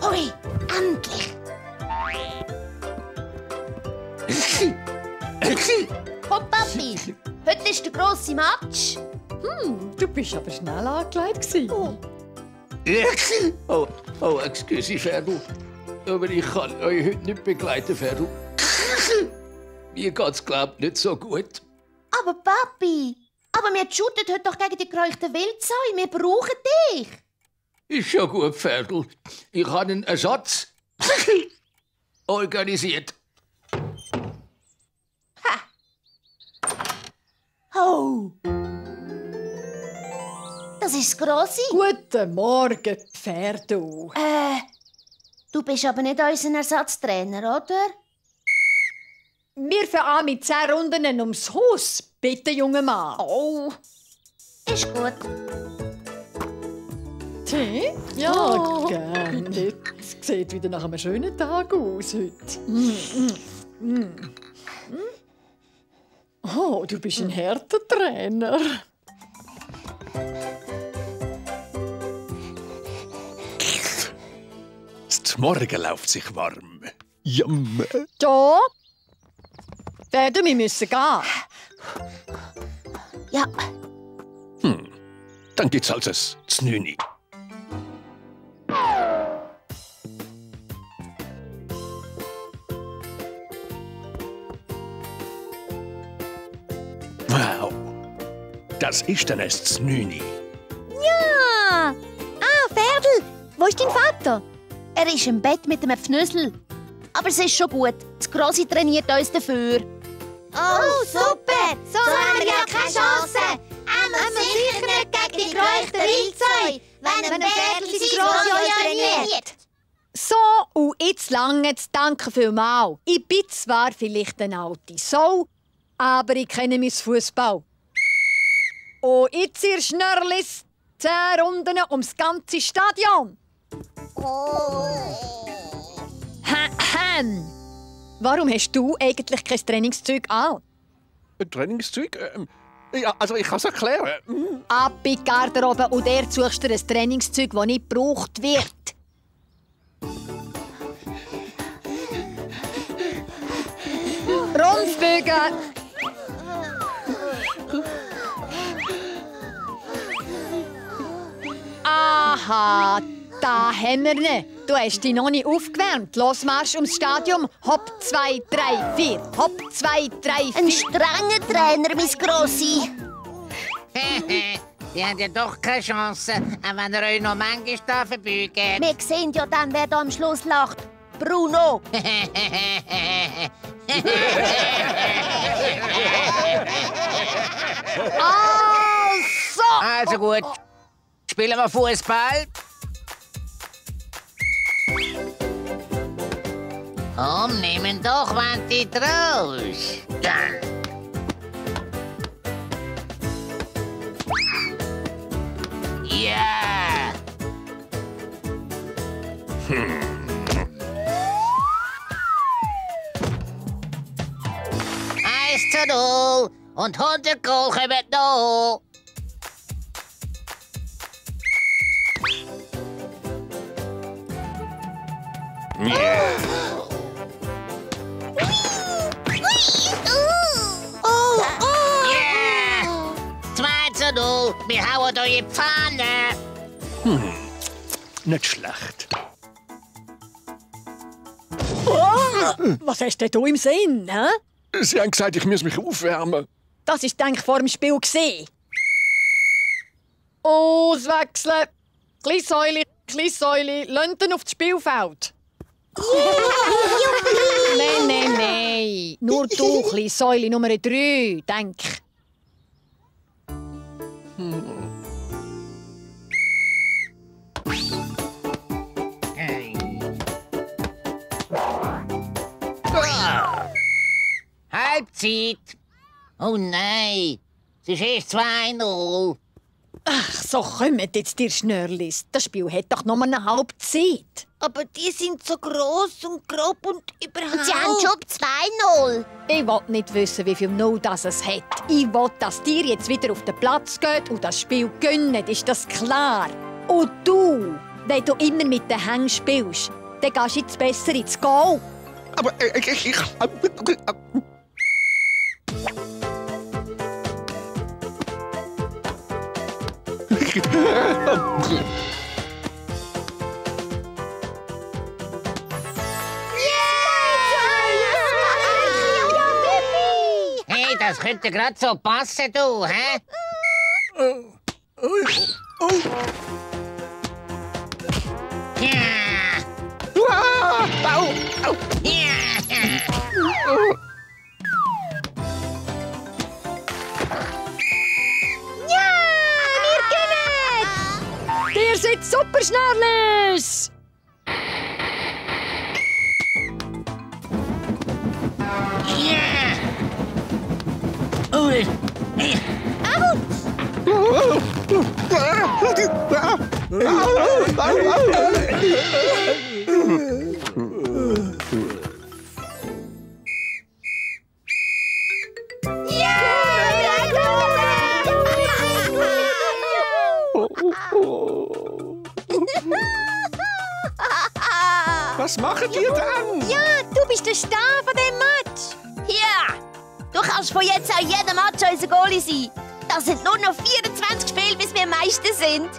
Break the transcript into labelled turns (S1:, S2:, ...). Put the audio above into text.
S1: Hui, endlich! Komm, Papi, heute ist der grosse Match.
S2: Du bist aber schnell angelegt gewesen.
S3: Oh, excuse, Ferdu. Aber ich kann euch heute nicht begleiten, Ferdu. Mir geht's, glaub nicht so gut.
S1: Aber Papi, wir shooten heute doch gegen die geräuchten Wildsäue. Wir brauchen dich.
S3: Ist schon gut, Ferdu. Ich habe einen Ersatz organisiert.
S1: Oh! Das ist das Grosse.
S2: Guten Morgen, Ferdu.
S1: Du bist aber nicht unser Ersatztrainer, oder?
S2: Wir fangen mit 10 Runden ums Haus. Bitte, junger Mann.
S1: Oh, ist gut.
S2: Tee? Ja,
S1: Oh.
S2: gerne. Es sieht wieder nach einem schönen Tag aus heute. Oh, du bist ein harter Trainer.
S4: Das Morgen läuft sich warm. Yum.
S2: Ja. Ferdu, wir müssen gehen.
S1: Ja,
S4: Dann gibt's also das Znüni. Wow. Das ist dann ein Znüni.
S1: Ah, Ferdl, wo ist dein Vater? Er ist im Bett mit einem Pfnüssel. Aber es ist schon gut. Das Grosse trainiert uns dafür. Oh, super! So haben wir ja keine Chance. Aber sicher nicht gegen die geräuchten Wildsäue, wenn ein Ferdl sein Grosse trainiert.
S2: So, und jetzt langt's. Danke vielmals. Ich bin zwar vielleicht eine alte Sau, aber ich kenne mein Fußball. Und jetzt, ihr Schnörlis, 10 Runden ums ganze Stadion. Warum hast du eigentlich kein Trainingszeug an?
S4: Ein Trainingszeug? Ja, also ich kann es erklären.
S2: Ab in die Garderobe und der suchst dir ein Trainingszeug, das nicht gebraucht wird. Rumpfbögen! Aha, da haben wir ihn. Du hast dich noch nicht aufgewärmt. Los, Marsch ums Stadion. Hopp, 2, 3, 4. Hopp, 2, 3, 4.
S1: Ein strenger Trainer, mein Grossi.
S5: Ihr habt ja doch keine Chance, auch wenn ihr euch noch manchmal da verbeugt.
S1: Wir sehen ja dann, wer da am Schluss lacht. Bruno.
S5: Also gut, spielen wir Fußball. Komm, nehmen doch, wenn die traust. Ja! Eins zu 0 und 100 Goal kommen noch. Ja! 2 zu 0, wir hauen euch in die Pfanne.
S4: Nicht schlecht.
S2: Was hast denn du im Sinn? Hä?
S4: Sie haben gesagt, ich muss mich aufwärmen.
S2: Das war, denke ich, vor dem Spiel gesehen. Auswechseln. Kleissäule, Lönten auf das Spielfeld. Nein. Nur du, Kleissäule Nummer 3, denk.
S5: Halbzeit. Oh nein, es ist erst 2-0.
S2: Ach, so kommt jetzt, ihr Schnörlis. Das Spiel hat doch nur eine Halbzeit.
S6: Aber die sind so gross und grob und überhaupt...
S1: Und sie haben schon 2-0.
S2: Ich will nicht wissen, wie viel No das es hat. Ich will, dass ihr jetzt wieder auf den Platz geht und das Spiel gönnt. Ist das klar? Und du, wenn du immer mit den Hängen spielst, dann gehst du jetzt besser ins Goal.
S4: Aber
S5: Hey, das könnte gerade so passen, du, hä? Ja. Ja.
S2: Ihr seid super Schnörlis!
S5: Ja. Ui.
S4: was machen die dann?
S1: Ja, du bist der Star von diesem Match. Ja, du kannst von jetzt an jedem Match unser Goalie sein. Das sind nur noch 24 Spiele, bis wir Meister sind.